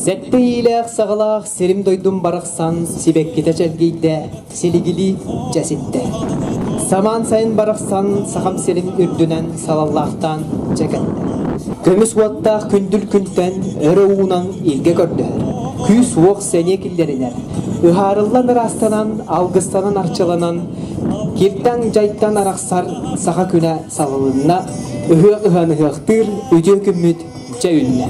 Сэттэ иилээх саҕалаах сирим-дойдум барахсан сибэккитэ чэлгийдэ, силигилии дьэ ситтэ. Самаан сайын барахсан сахам сирин үрдүнэн салаллаахтаан дьэ кэллэ. Көмүс уоттаах күндүл күнтэн өрө уунан илгэ көрдөһөр, күүс-уох сэниэ киллэринэр, ыһаарыллан ыраастанан, алгыстанан арчыланан, киртэн дьайтан арахсар саха күнэ салалынна, ыһыах ыһан ыһыахтыыр үтүө күммүт дьэ үүннэ.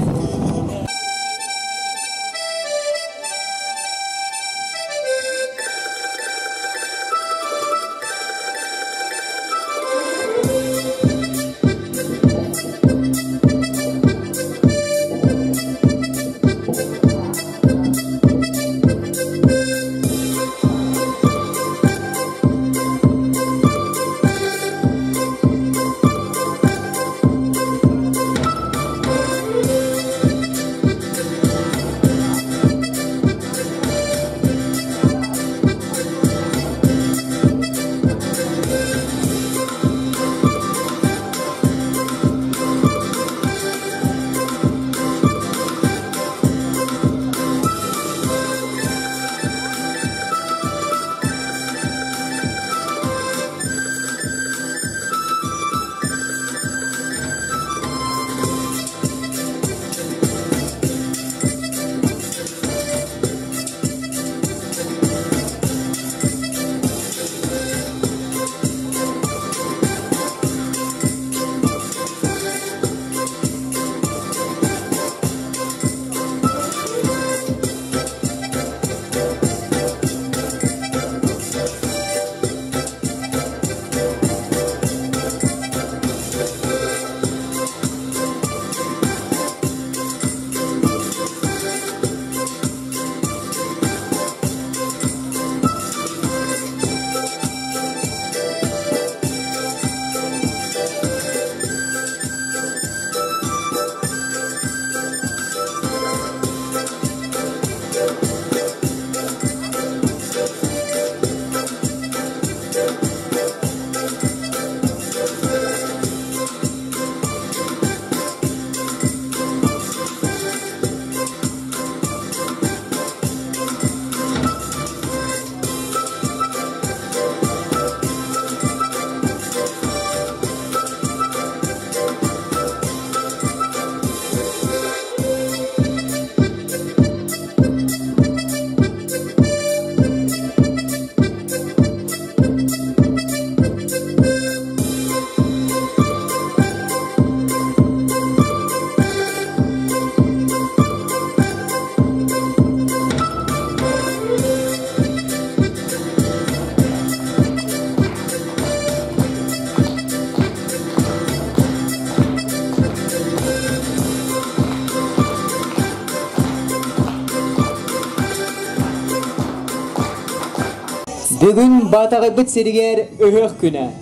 Бүгүн Баатаҕайбыт сиригэр ыһыах күнэ.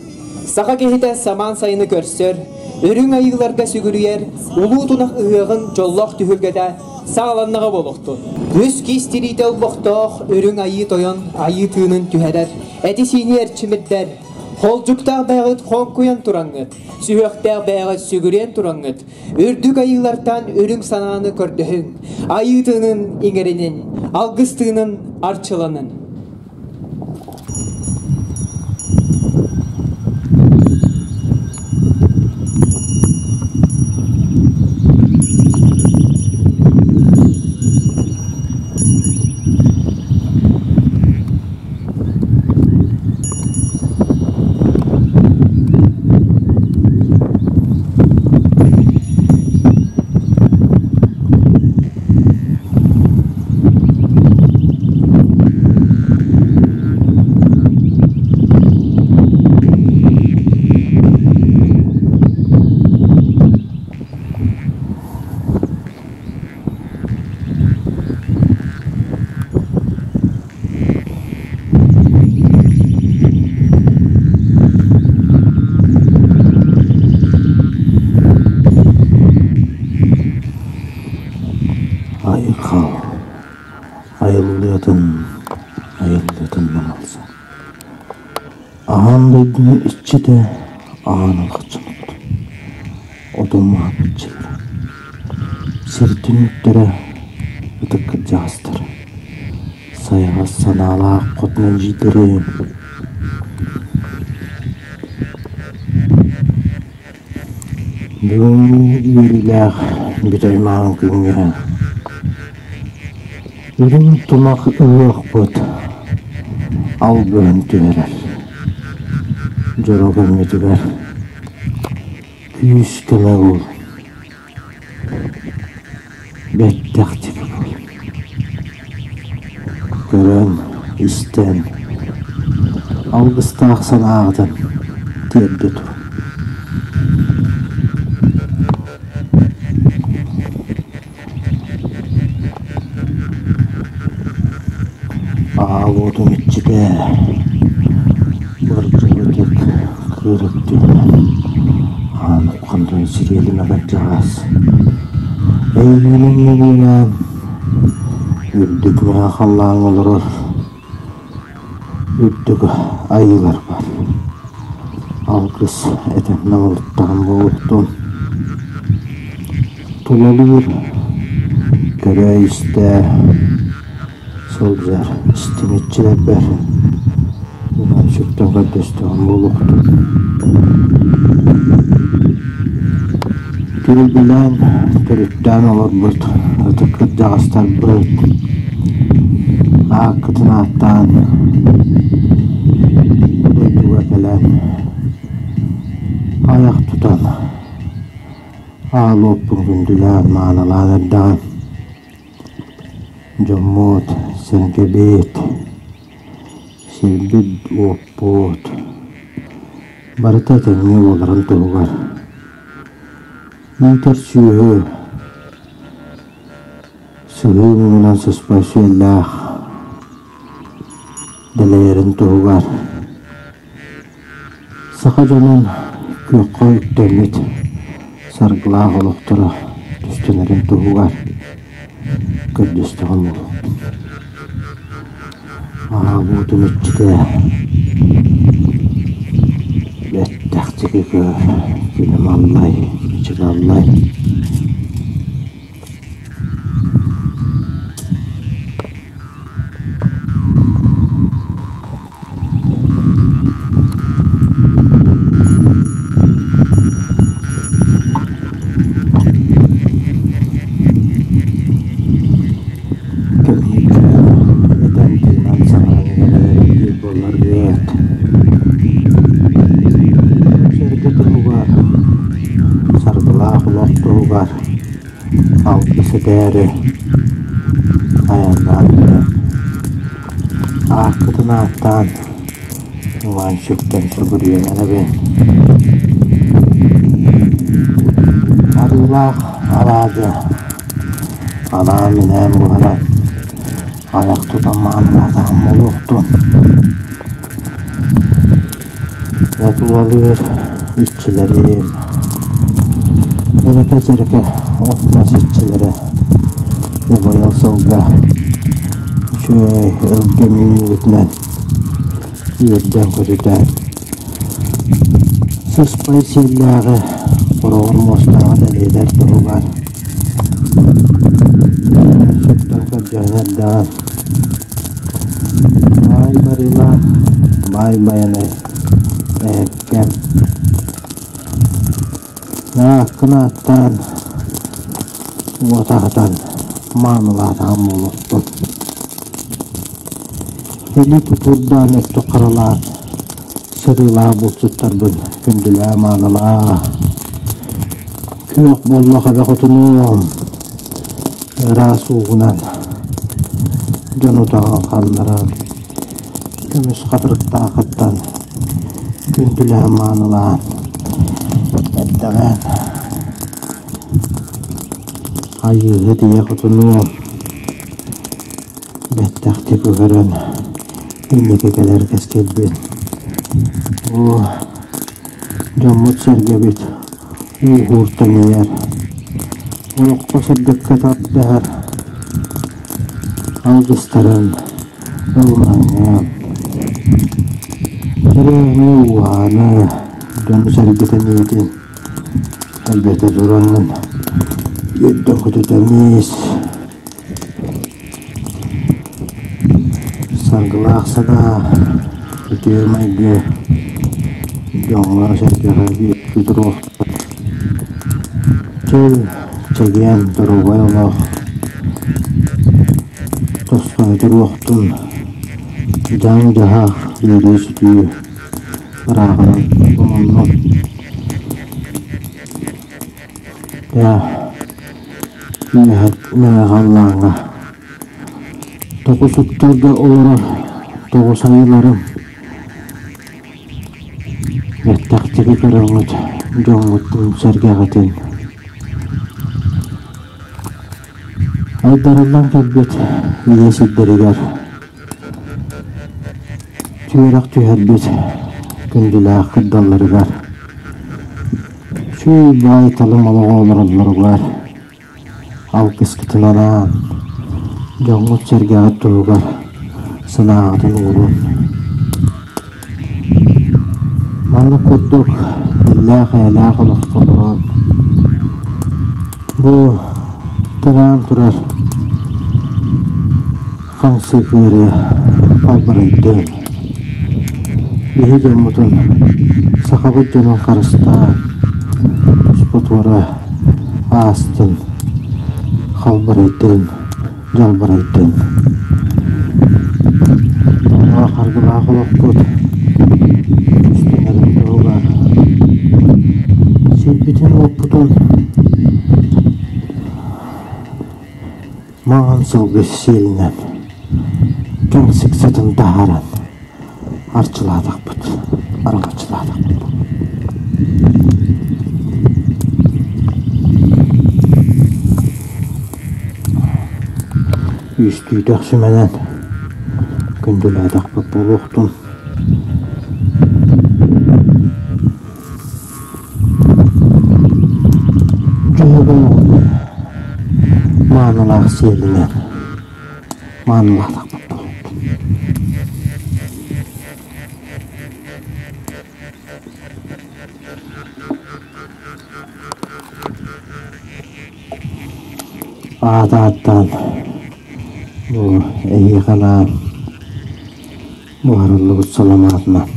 Саха киһитэ самаан сайыны көрсөр, үрүҥ айыыларга сүгүрүйэр улуу тунах ыһыаҕын дьоллоох түһүлгэтэ саҕаланнаҕа буолуохтун. Үс киис тириитэ олбохтоох үрүҥ айыы тойон айыы тыынын түһэрэр, эти-сиини эрчимирдэр, холдьуктаах бэйэҕит хоҥкуйан тураҥҥыт, сүһүөхтээх бэйэҕит сүгүрүйэн тураҥҥыт, үрдүк айыылартан үрүҥ санааны көрдөһүҥ, айыы тыынын иҥэринин, алгыс тыынын арчыланын. Айхал, айыллыатын, айыллыатын маҥалсан Аан дойдуну иччитэ аан алҕаччылык, отон маһа иччилэрэ, сир түннүктэрэ. Ытык кырдьаҕастар, сайаҕас санаалаах хотун эдьиийдэрим. Бүгүҥҥү үөрүүлээх бүтэй маҥан күҥҥэ үрүҥ тумах ыһыахпыт алгыһын түһэрэр дьоро күммүтүгэр күүс-көмө буол Бэттэхтик көрөн, истэн, алгыстаах санааҕытын тиэрдэ тур. Аал уотун иччитэ бырдьыгытык кыырыктыынан аан уххантан сириэлимэ кырдьаҕас Эйигинэн нөҥүөлээн үрдүк мэҥэ халлааҥҥа олорор үрдүк айыыларбар алгыс этэн наҕылыттаҕым буолуохтун Тулалыыр, көрө-истэ сылдьар истимиччилэрбэр сүктэн көрдөстөҕүм буолуохтун. Түөлбэлээн, төрүттээн олорбут ытык кырдьаҕастарбыт ааккытын ааттаан бу дойдуга кэлэн айах тутан Аал уоппун күндүлээн, маанылаан эрдэҕим. Дьоммут, сэргэбит, сирбит-уоппут барыта этэҥҥэ буоларын туһугар иитэр сүөһү сыһыы муҥунан сыспай сүөллээх дэлэйэрин туһугар Саха дьонун күөххэ үктэммит саргылаах олохторо түстэнэрин туһугар көрдөстөҕүм буолуо. Аҕабыытын иччитэ бэттэхчики көр, күнүм аллай, мичик аллай. Этэн тыынан саҥаран эрэр буолларгыт. Сэргэ туһугар, саргылаах олох туһугар алгыс этээри айаннаан иһэн ааккытын ааттаан Иван сүктэн сүгүрүйэн эрэбин. Арыылаах алаадьы анаан-минээн буһаран айах тутан маанылаатаҕым буолуохтун. Тулалыыр иччилэрим, эрэкэ-чэрэкэ от-мас иччилэрэ убайал сылга үчүгэй өлгөм үүнүүбүтүнэн үөрдэн-көтүтэн сыспай сиэллээҕи хороҕор муостааҕы дэлэйдэр туһугар сөптөөх көрдөһөн эрдэҕим. Баай барыылаах, баай байанай эһэккэм. Ааккын ааттаан, уот аһатан, маанылаатаҕым буолуохтун. Илии тутуурдаан өттүк харалаан, сырыылаах булчуттарбын күндүлээ-маанылаа. Күөх боллох эбэ хотунуом, ыраас уугунан дьон утаҕын ханнаран, көмүс хатырыктаахыттан күндүлээн-маанылаан эрдэҕин. Айыыһыт ийэ хотунуом, бэттэхтик ыһыран инники кэлэр кэскилбин. Оо, дьоммут-сэргэбит ууһуур тэнийэр, олоххо сырдыкка тардыһар алгыстарын ылынаҥҥын, тэрээһини ууһааны, дьону-сэргэ тэниитин элбэтэ тураҥҥын үөрдэ-көтүтэн ис. Саргылаах санаа, үтүө майгы дьоҥҥо-сэргэҕэ үөскүү туруохтун. Чөл, чэгиэн, доруобай олох тосхойо туруохтун. Дьаҥ-дьаһах, үөрүү-сүтүү ырааҕынан умуннун. Дьэ, мэҥэ халлааҥҥа Тоҕус уктарга олорор тоҕус айыларым Эттэхтиги көрөҥҥүт дьоҥҥутун-сэргэҕитин Айдарыллан кэлбит ийэ сирдэригэр түөрэх түһэрбит күндүлээх кырдалларыгар Чуй баай талым олоҕу олороллоругар Алгыскытын анаан, дьоҥҥут-сэргэҕит туһугар санааҕытын ууруҥ. Маннык курдук иллээх-эйэлээх олоххо олорон, бу тыҥаан турар Хамсык ыарыы халбарыйдын, биһи дьоммутун, сахабыт дьонун харыстаан, туспа-туора аастын, халбарыйдын, дьалбарыйдын. Дьоллоох аргылаах олохпут түстэнэрин туһугар сирбитин-уоппутун Маҥан сылгы сиэлинэн кэҥсик сытын таһааран арчылаатахпыт, араҥаччылаатахпыт. Үстүүтэх сүмэнэн күндүлээтэхпит буолуохтун. Дьоһун маанылаах сиэлинэн маанылаатахпыт буолуохтун. Аат ааттаан бу эһиэхэ анаан буһарыллыбыт саламаатынан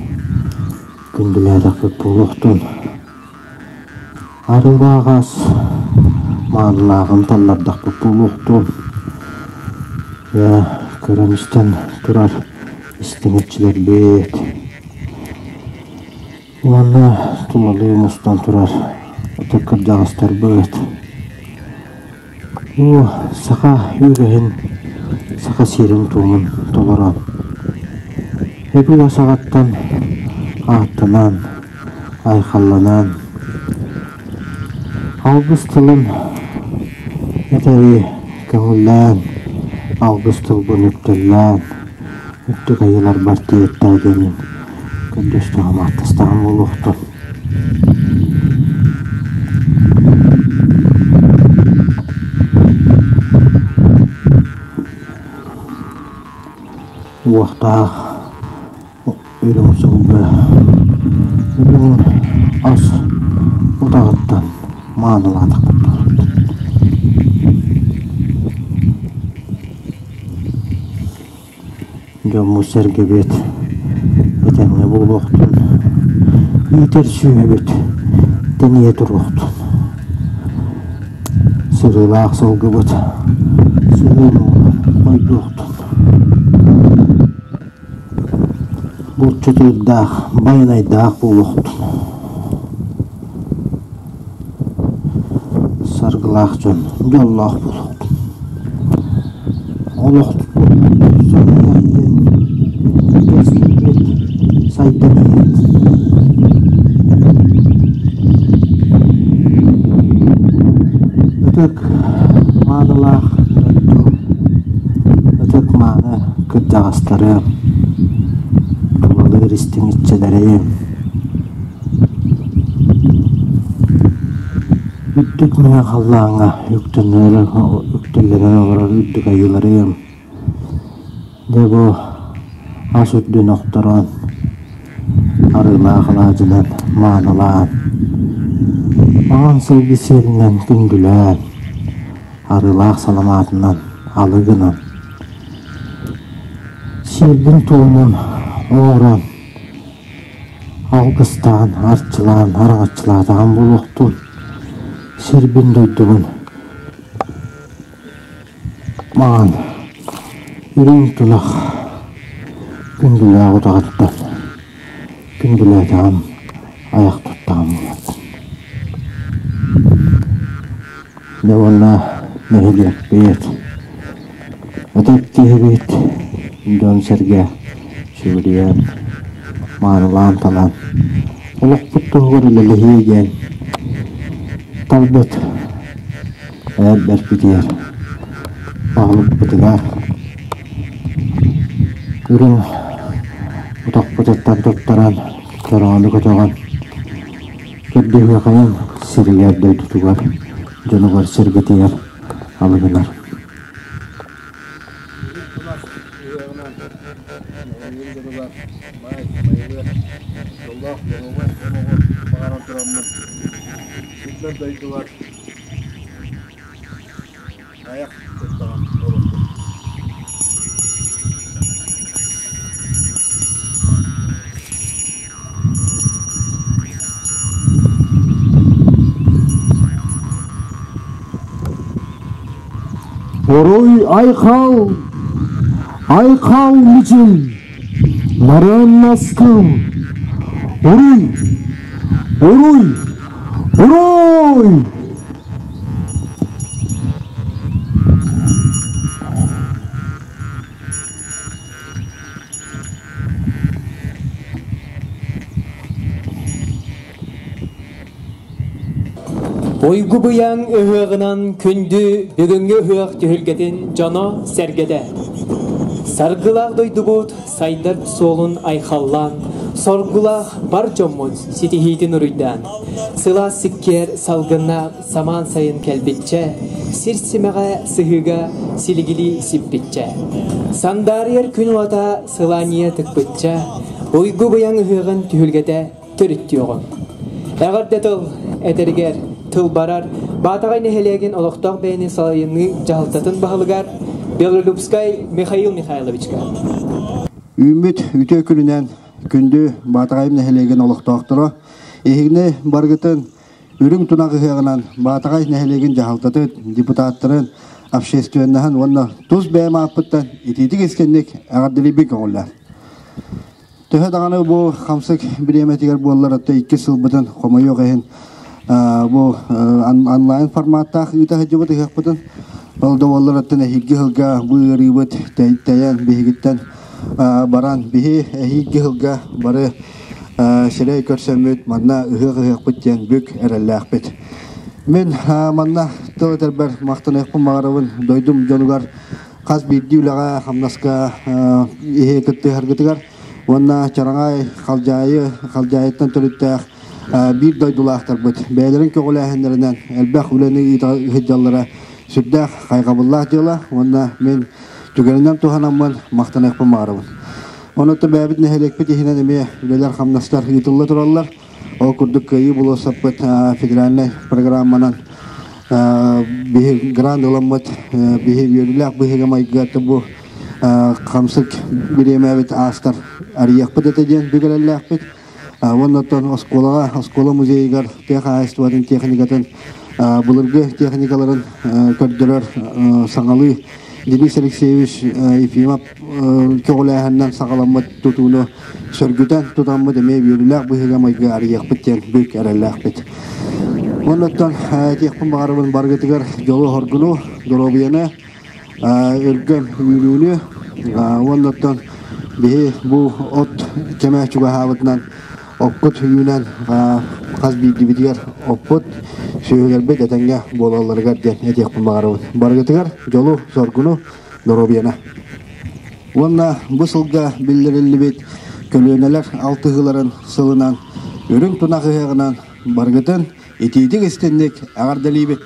күндүлээтэхпит буолуохтун. Арыылаах ас маанылааҕын таллардахпыт буолуохтун. Дьэ, көрөн-истэн турар истиҥэччилэрбит. Уонна тулалыы мустан турар ытык кырдьаҕастарбыт. Бу саха үгэһин, саха сиэрин-туомун толорон, өбүгэ саҕаттан ааттанан, айхалланан, алгыс тылын этэри көҥүллээн, алгыс тылбын үктэллээн, үрдүк айыыларбар тиэртээ диэммин көрдөстөҕүм, ааттастаҕым буолуохтун. Уохтаах үрүҥ сылгы үрүҥ ас утаҕыттан маанылаатахпыт буолуохтун. Дьоммут-сэргэбит этэҥҥэ буолуохтун, иитэр сүөһүбүт тэнийэ туруохтун. Сырыылаах сылгыбыт сыһыы муҥунан хойдуохтун. Булчутуурдаах, байанайдаах буолуохтун. Саргылаах дьон дьоллоох буолуохтун. Олох сайдын, кэскилбит сайдан иһиэт. Ытык маанылаах дойду, ытык мааны кырдьаҕастарым, тулалыыр истиҥ иччилэрим, Үрдүк мэҥэ халлааҥҥа үктэллэнэн олорор үрдүк айыыларым, дьэ бу ас үрдүн охторон, арыылаах алаадьынан маанылаан, маҥан сылгы сиэлинэн күндүлээн, арыылаах саламаатынан алы гынан. Сиэрбин-туомун оҥорон, алгыстаан, арчылаан, араҥаччылаатаҕым буолуохтун, сирбин-дойдубун маҥан үрүҥ тунах күндүлээх утаҕыттан күндүлээтэҕим, айах туттаҕым буолуохтун. Дьэ уонна нэһилиэкпит, ытык киһибит дьон-сэргэ сүгүрүйэн, маанылаан талан, олохпут туһугар үлэлэһиэ диэн талбыт эр бэрпитигэр, баһылыкпытыгар үрүҥ утахпытыттан туттаран, чороону көтөҕөн Көрдөһүөхэйиҥ сиригэр дойдутугар, дьонугар-сэргэтигэр алыгынар. Тунах ыһыаҕынан нэһилиэгим дьонугар баай байылыат дьоллоох доруобай олоҕу баҕаран тураммын сирбэр дойдубар айах туттаҕым буолуохтун. Оруй айхал, айхал мичил, нарын наскым, уруй, уруй, уруй! Уйгу быйаҥ ыһыаҕынан күндү бүгүҥҥү ыһыах түһүлгэтин дьоно-сэргэтэ. Саргылаах дойдубут сайдар суолун айхаллаан, соргулаах бар дьоммут ситиһиитин уруйдаан, сылаас сиккиэр салгыннаах самаан сайын кэлбиччэ, сир симэҕэ сыһыыга силигилии сиппиччэ. Сандаарыйар күн уота сылаанньыйа тыкпычча, уйгу быйаҥ ыһыаҕын түһүлгэтэ төрүттүөҕүҥ. Эҕэрдэ тыл этэригэр тыл барар Баатаҕай нэһилиэгин олохтоох бэйэни салайыныы дьаһалтатын баһылыгар Белолюбскай Михаил Михайловичка. Үүммүт үтүө күнүнэн күндү Баатаҕайым нэһилиэгин олохтоохторо эһигини барыгытын Үрүҥ тунах ыһыаҕынан Баатаҕай нэһилиэгин дьаһалтатын, депутаттарын, общественноһын уонна тус бэйэм ааппыттан итиитик истинник эҕэрдэлиибин көҥүллээн. Төһө даҕаны бу хамсык бириэмэтигэр буоллар, отто икки сылбытын хомойуох иһин бу онлайн форматтаах ыыта сылдьыбыт ыһыахпытын ол да буоллар оттон эһиилги сылга бу ыарыыбыт тэйэн биһигиттэн баран биһи эһиилги сылга бары сирэй көрсөммүт манна ыһыах ыһыахпыт диэн бүк эрэллээхпит. Мин манна тыл этэрбэр махтаныахпын баҕарабын дойдум дьонугар хас биирдии үлэҕэ хамнаска иһи кыттыһаргытыгар уонна Чараҥай Халдьаайы Халдьаайыттан төрүттээх биир дойдулаахтарбыт бэйэлэрин көҕүлээһиннэринэн элбэх үлэни ыыта сылдьаллара сүрдээх хайҕабыллаах дьыала уонна мин түгэнинэн туһанаммын махтаныахпын баҕарабын. Онон бэйэбит нэһилиэкпит иһинэн эмиэ үлэлэр-хамнастар ыытылла тураллар. Ол курдук Кыайыы болуоссаппыт федеральнай программанан биһи грант ыламмыт биһи үөрүүлээх быһыыга-майгыга бу хамсык бириэмэбит аастар арыйыахпыт этэ диэн бүгэлэллээхпит. Уонна оттон оскуолаҕа, оскуола музейыгар тыа хаһаайыстыбатын техникатын былыргы техникаларын көрдөрөр саҥалыы Денис Алексеевич Ефимов көҕүлээһининэн саҕаламмыт тутууну сөргүтэн тутаммыт эмиэ үөрүүлээх быһыыга-майгыга арыйыахпыт диэн бүк эрэллээхпит. Оннуттан этиэхпин баҕарабын барыгытыгар дьолу-соргуну, доруобуйаны, өлгөм үүнүүнү уоннаттан биһи бу от кэмэ чугаһаабытынан оппут үүнэн хас биирдибитигэр оппут сүөһүлэрбит этэҥҥэ буолалларыгар диэн этиэхпин баҕарабын. Барыгытыгар дьолу-соргуну, доруобуйаны. Уонна бу сылга биллэриллибит көлүөнэлэр алтыһыыларын сылынан үрүҥ тунах ыһыаҕынан барыгытын итиитик истинник эҕэрдэлиибит!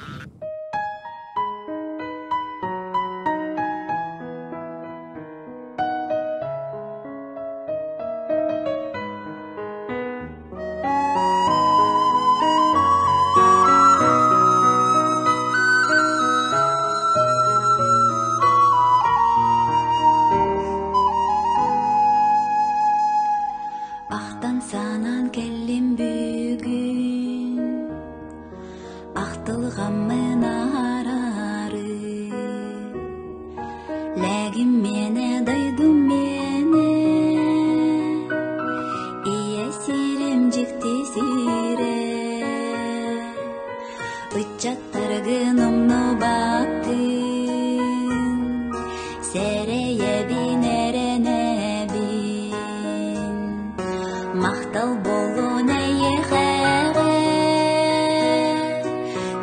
Махтал буоллун эйиэхэҕэ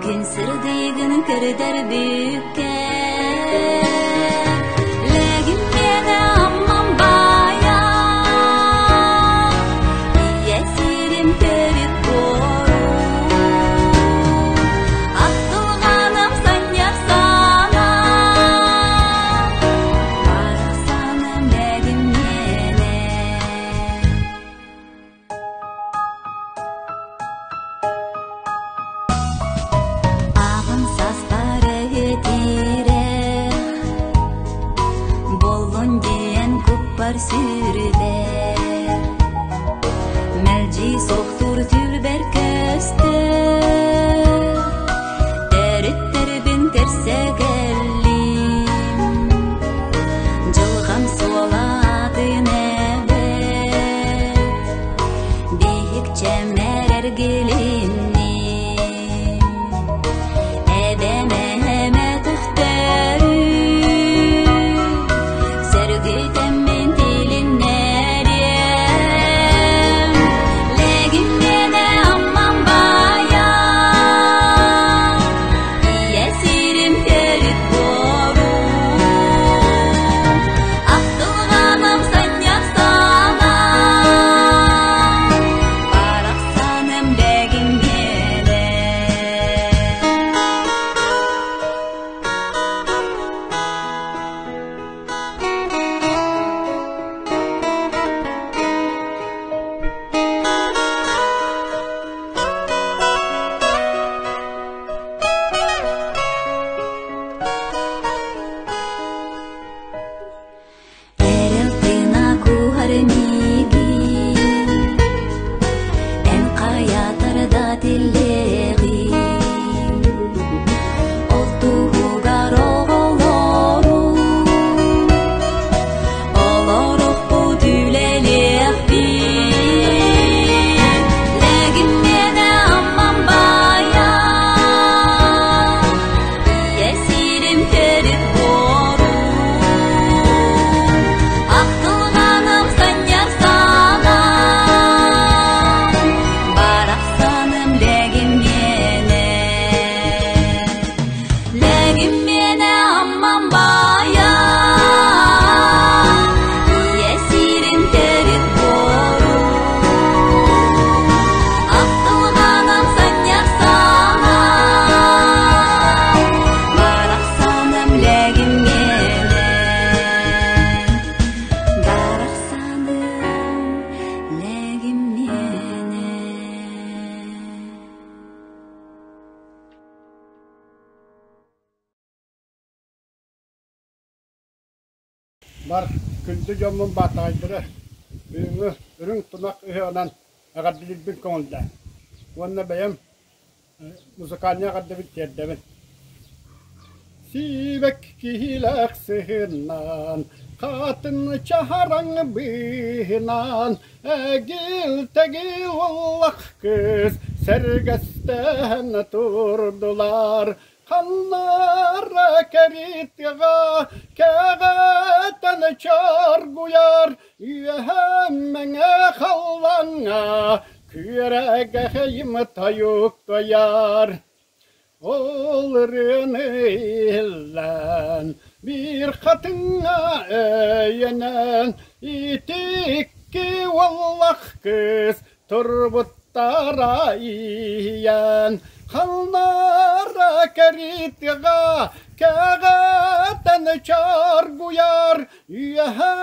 Күн сырдыгын көрдөрбүккэ Лэгин миэнэ Аммам баайа Ийэ сирим төрүт буорум Ахтылҕаным санньар санаа Барахсаным лэгин миэнэ. Аҕам саспар өтирэх Буоллун диэн куппар сүрбэр Мэлдьи суохтуур түлбэр көстөр Төрүттэрбин көрсө кэллим Дьылҕам суола атын эбэт Биһик чэмэр эргилинним Эбэм эһэм өтөхтөрү Сөргүтэммин тилиннэриэм Лэгин миэнэ Аммам баайа Ийэ сирим төрүт буорум Ахтылҕаным санньар санаам Барахсаным лэгин миэнэ. Эрэл тыына кууһар миигин, эн хайаатар да тиллэҕин. Ол туһугар оҕолорум, олоруохпут үлэлиэхпит. Лэгин миэнэ Аммам баайа, Ийэ сирим төрүт буорум. Ахтылҕаным санньар санаам, Барахсаным лэгин миэнэ. Лэгин миэнэ Аммам баайа, Ийэ сирим төрүт буорум. Ахтылҕаным санньар санаам, Барахсаным лэгин миэнэ. Барахсаным лэгин миэнэ. Бар күндү дьоммун баатаҕайдара бүгүҥҥү үрүҥ тунах ыһыаҕынан эҕэрдэлиирбин көҥүллээн уонна бэйэм музыкальнай эҕэрдэбин тиэрдэбин. Сиибэк киһилээх сыһыннан, хатын чаһараҥ быыһынан, эгил-тэгил уллах кыыс сэргэстэһэн турдулар. Ханнара кэритиҕэ кэҕэтэн чоргуйар, үөһэ мэҥэ халлаҥҥа күөрэгэйим тойуктайар. Ол ырыаны иһиллээн, биир хатыҥҥа өйөнөн, ити икки уоллах кыыс турбуттара иһийэн, халлара кэритиҕэ кэҕэтэн чоргуйар, үөһэ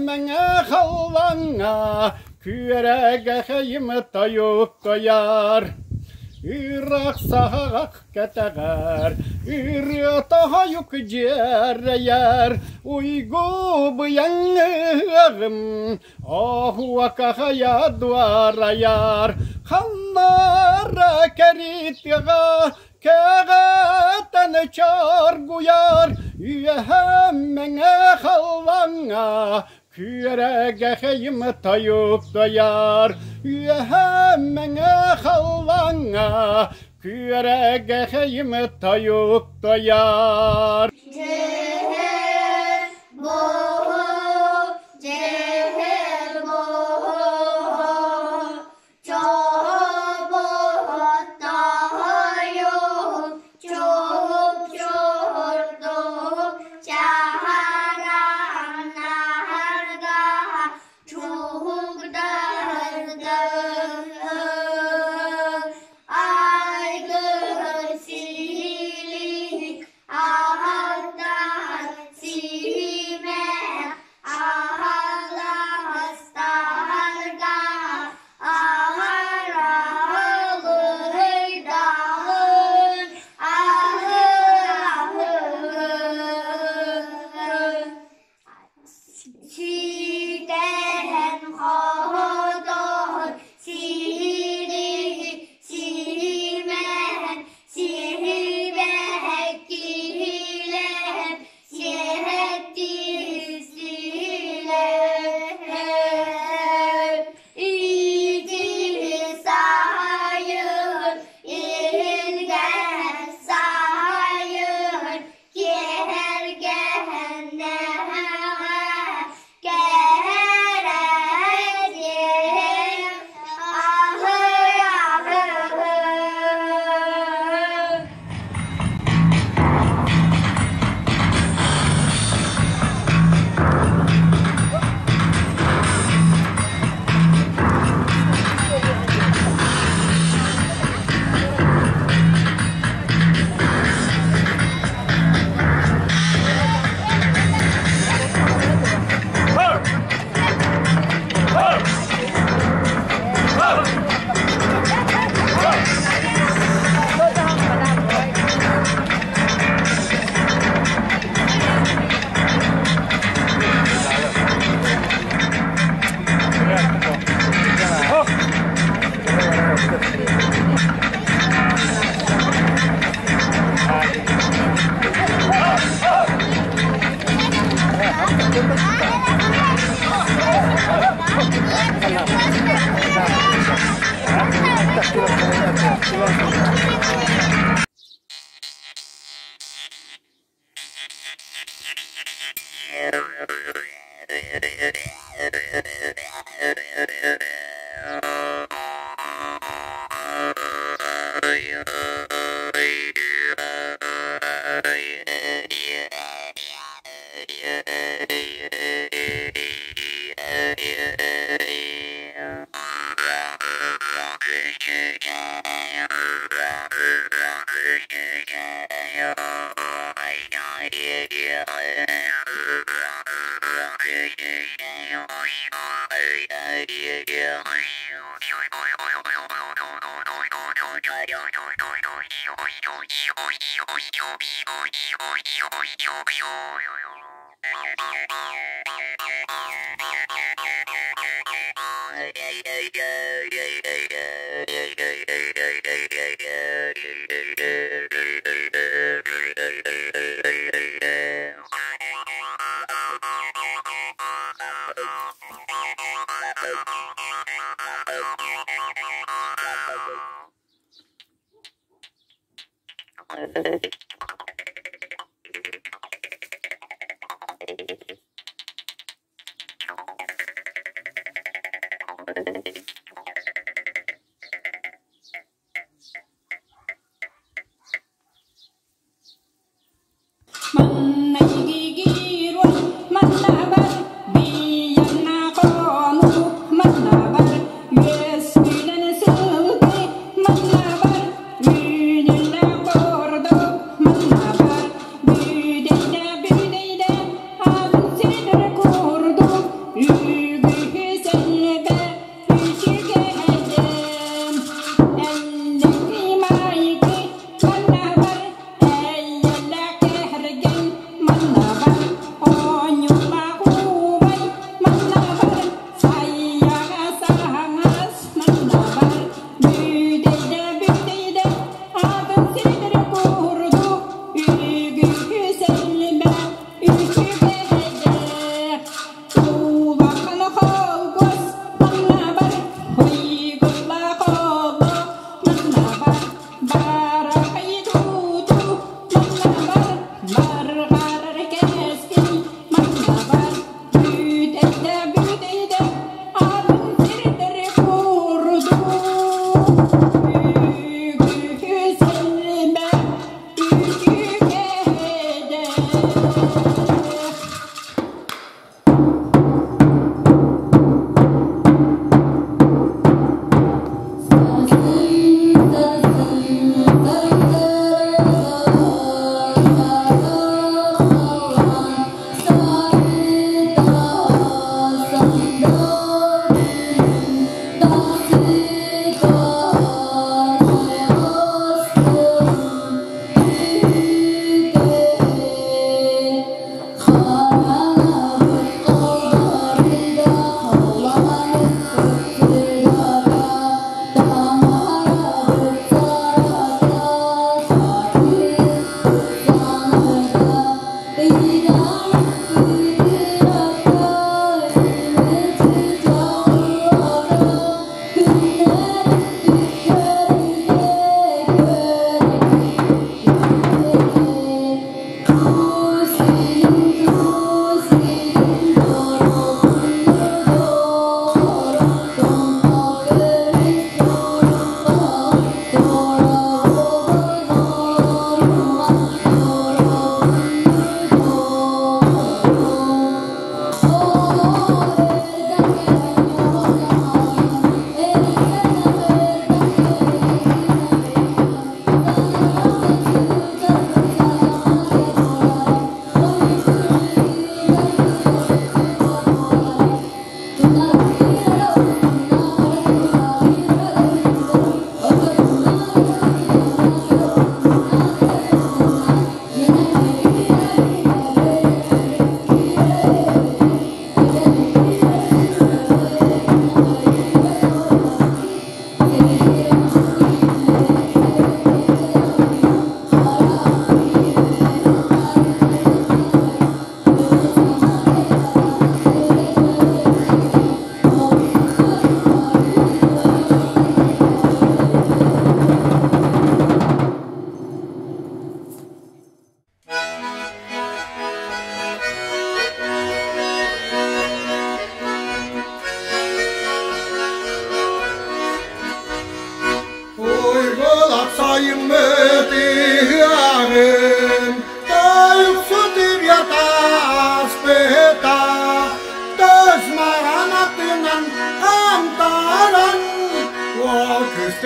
мэҥэ халлаҥҥа күөрэгэйим тойуктайар. Ыраах саҕах кэтэҕэр, ырыа тоһойук дьиэрэйэр, уйгу быйаҥ ыһыаҕым Оһуокахайа дуорайар, ханнара кэритиҕэ кэҕэтэн чоргуйар, үөһэ мэҥэ халлаҥҥа күөрэгэйим тойуктайар, үөһэ мэҥэ халлаҥҥа күөрэгэйим тойуктайар. Дьэһэр буһу, дьэһэр буһу.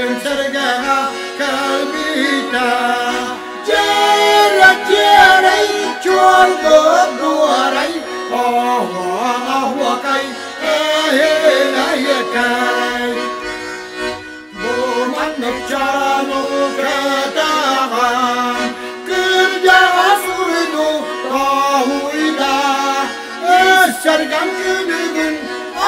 Дьон сэргэҕэ кэлбитэ Дьиэрэ дьиэрэй чуоргут дуорай Оһуон оһуокай эһинэйикэй Бу маннык чану кэтэҕэн Кырдьаҕас уруйду тоһуйда Сэргэм күнүгүн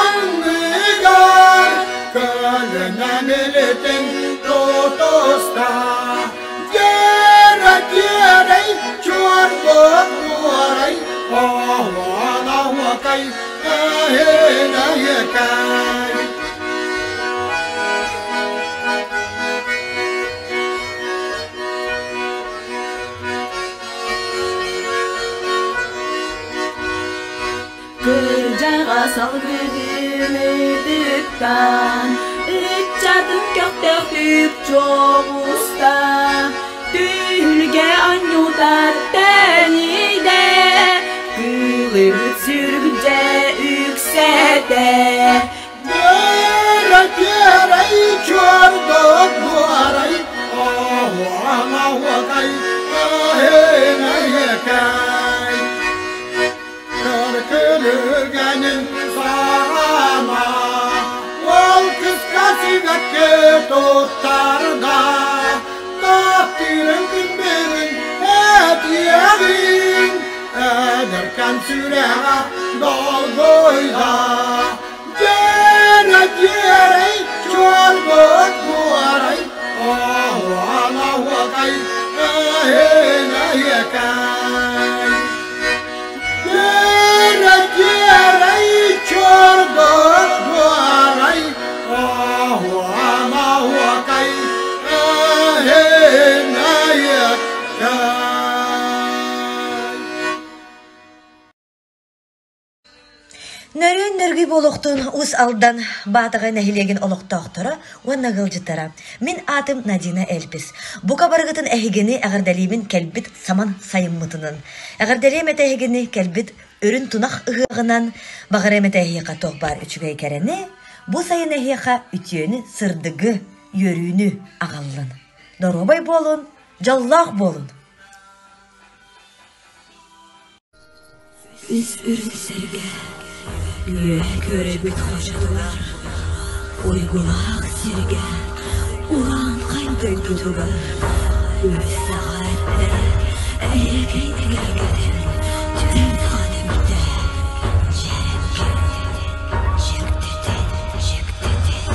анныгар Көлүнэ милитин тутуста Дьиэрэ дьиэрэй чуорбут буорай Оһуон оһуокай эһинэйикэй Кырдьаҕас алгыһын ытыктаан, ыччатын көхтөөхтүк чобуста, түһүлгэ оонньуута тэнийдэ, кыылыбыт сүргүдьэ үксэтэ. Дьиэрэ дьиэрэй чуордук буорай Оһуон оһуокай эһинэйикэй Кыркырыгэнин саҕана Ол кыска сибэкки туттарда Таптыырын күн бүгүн этиэҕин Эдэркэн сүрэҕэ долгуйда Дьиэрэ дьиэрэй чуорбут буорай Оһуон оһуокай эһинэйикэй Дьиэрэ дьиэрэй чуорбут буорай Оһуон оһуокай эһинэйикэй Нөрүөн нөргүй буолуохтун Уус Алдан Баатаҕай нэһилиэгин олохтоохторо уонна ыалдьыттара. Мин аатым Надина Эльпис. Бука барыгытын эһигини эҕэрдэлиибин кэлбит саман сайыммытынан. Эҕэрдэлиэм этэ эһигини кэлбит үрүн тунах ыһыаҕынан, баҕарыам этэ эһиэхэ туох баар үчүгэй кэрэни, бу сайын эһиэхэ үтүөнү, сырдыгы, үөрүүнү аҕаллын. Доруобай буолун, дьоллоох буолун! Үс үрүҥ сэргэ үөһэ күөрэйбит хочотугар, уйгулаах сиргэ, урааҥхай дойдутугар үс саха эрдэ эйэкэй эгэлгэтин түҥ хатымта дьэрэккэ дьиктитин дьиктитин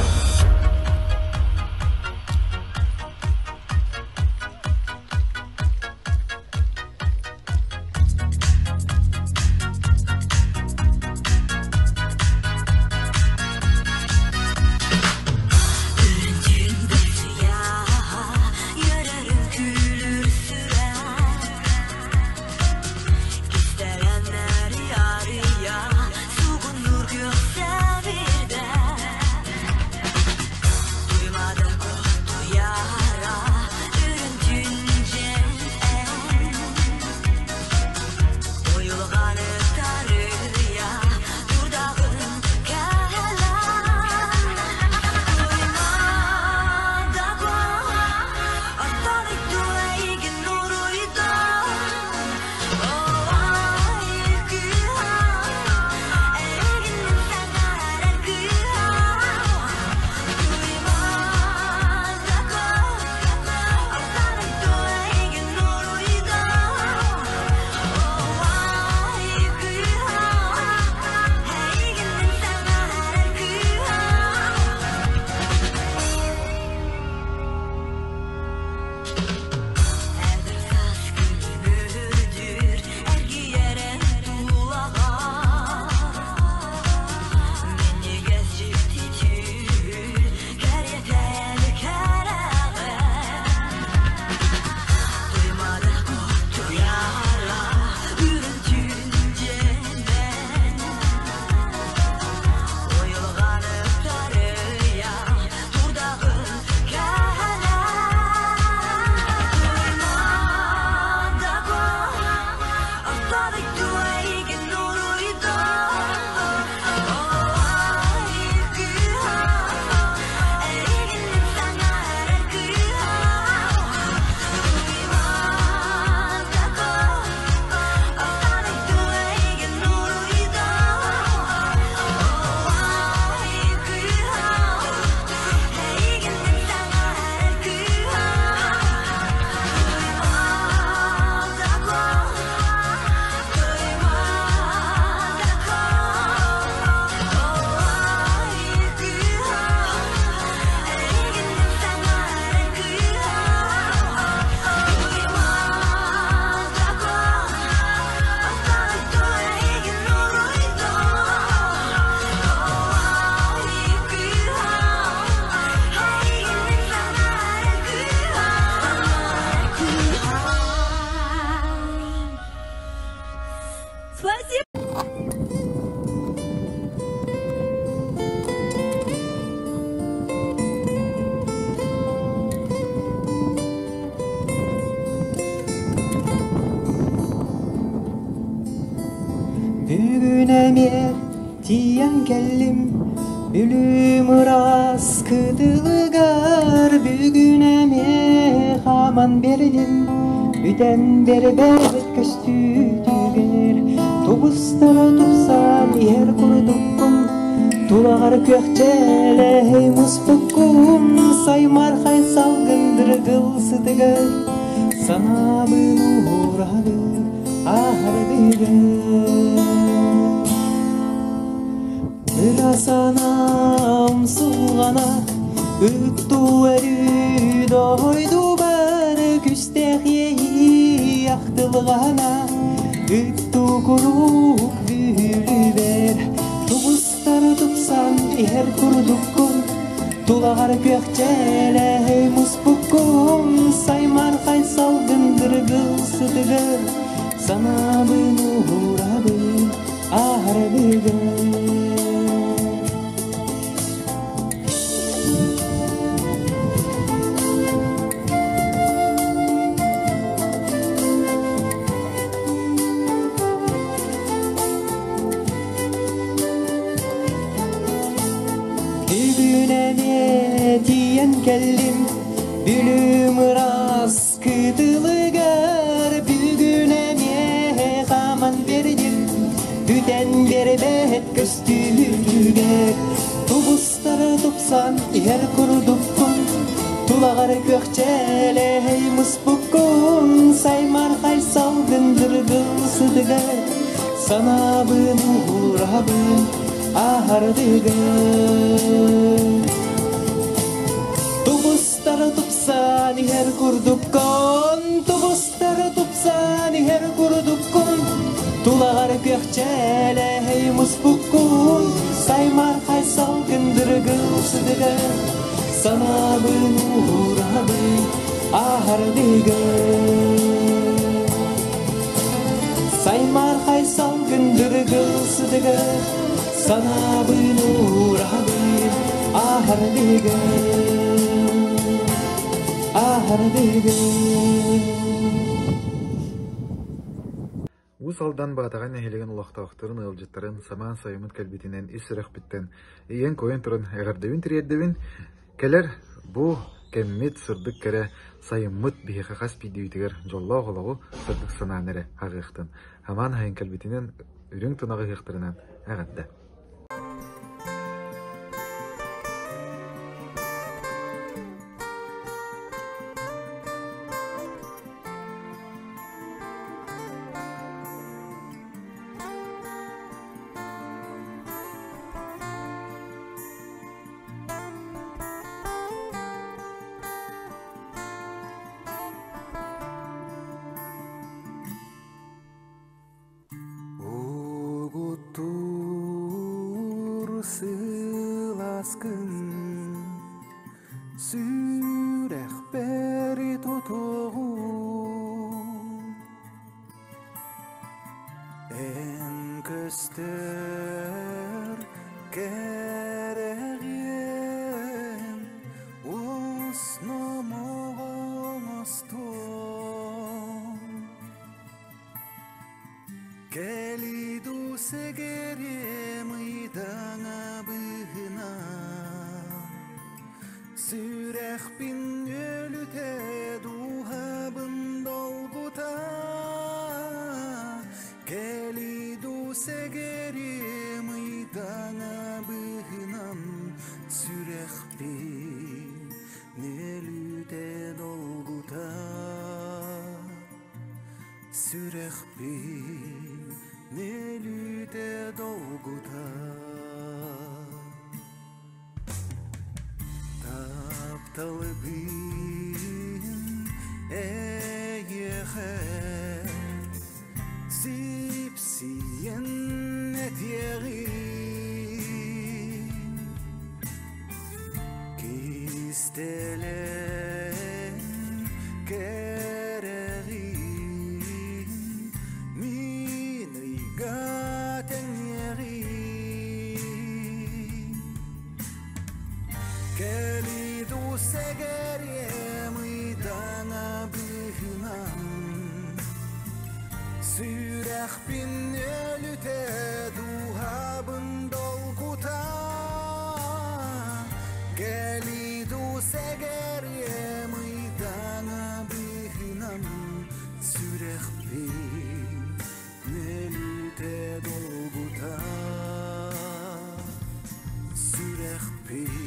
Бүгүн эмиэ тиийэн кэллим Бүлүүм ыраас кытылыгар Бүгүн эмиэ хааман биэрдим Бүтэн биэрбэт көстүүтүгэр Тубустара тупсан иһэр курдуккун Тулаҕар күөх чээлэһэй муспуккун Саймархай салгын дыргыл сытыгар Санаабын уурабын аһардыгын Ыра санаам сулҕана ыттуу өрүү дойдубар күстээх иэйии ахтылҕана ыттуу куруук бүлүбэр тубустары тупсан иһэр курдуккун тулаҕар күөх чээлэһэй муспуккун саймархай салгын дыргыл сытыгар санаабын уурабын аһарбыгын. Бүгүн эмиэ тиийэн кэллим Бүлүүм ыраас кытылыгар Бүгүн эмиэ хааман биэрдим Бүтэн биэрбэт көстүүтүгэр Тубустары тупсан иһэр курдуккун Тулаҕар күөх чээлэһэй муспуккун Саймархай салгын дыргыл сытыгар Санаабын уурабын аһардыгын Тубустары тупсан иһэр курдуккун Тубустары тупсан иһэр курдуккун Тулаҕар күөх чээлэһэй муспуккун Саймархай салгын дыргыл сытыгар Санаабын уурабын аһардыгын Саймархай салгын дыргыл сытыгар Санаабын уурабын аһардыгын Аһардыгын Уус Алдан Баатаҕай нэһилиэгин олохтоохторун, ыалдьыттарын самаан сайыммыт кэлбитинэн ис сүрэхпиттэн ийэн-койон туран эҕэрдэбин тириэрдэбин. Кэлэр бу кэммит сырдык кэрэ сайыммыт биһиэхэ хас биирдиибитигэр дьоллоох олоҕу сырдык санааны эрэ аҕыахтын. Амаан аһайын кэлбитинэн үрүҥ тунаҕы ыһыахтарынан эҕэрдэ! Угуттуур сыласкын сүрэхпэр тутуоҕун Эн көстөр кэрэҕиэн ус номоҕоҥ остуол Кэлиду сэгэриэм ыйдаҥа быһынан Сүрэхпин өлүтэ дууһабын долгута Кэлиду сэгэриэм ыйдаҥа быһынан Сүрэхпин өлүтэ долгута Сүрэхпин өлүтэ долгута Тапталыбын эйиэхэ сипсийэн этиэҕим Кистэлэҥ кэрэҕин мин ыйга тэҥниэҕим Кэлиду сэгэриэм ыйдаҥа быһынан. Сүрэхпин өлүтэ дууһабын долгута Кэлиду сэгэриэм ыйдаҥа быһынан Сүрэхпин өлүтэ долгута Сүрэхпин.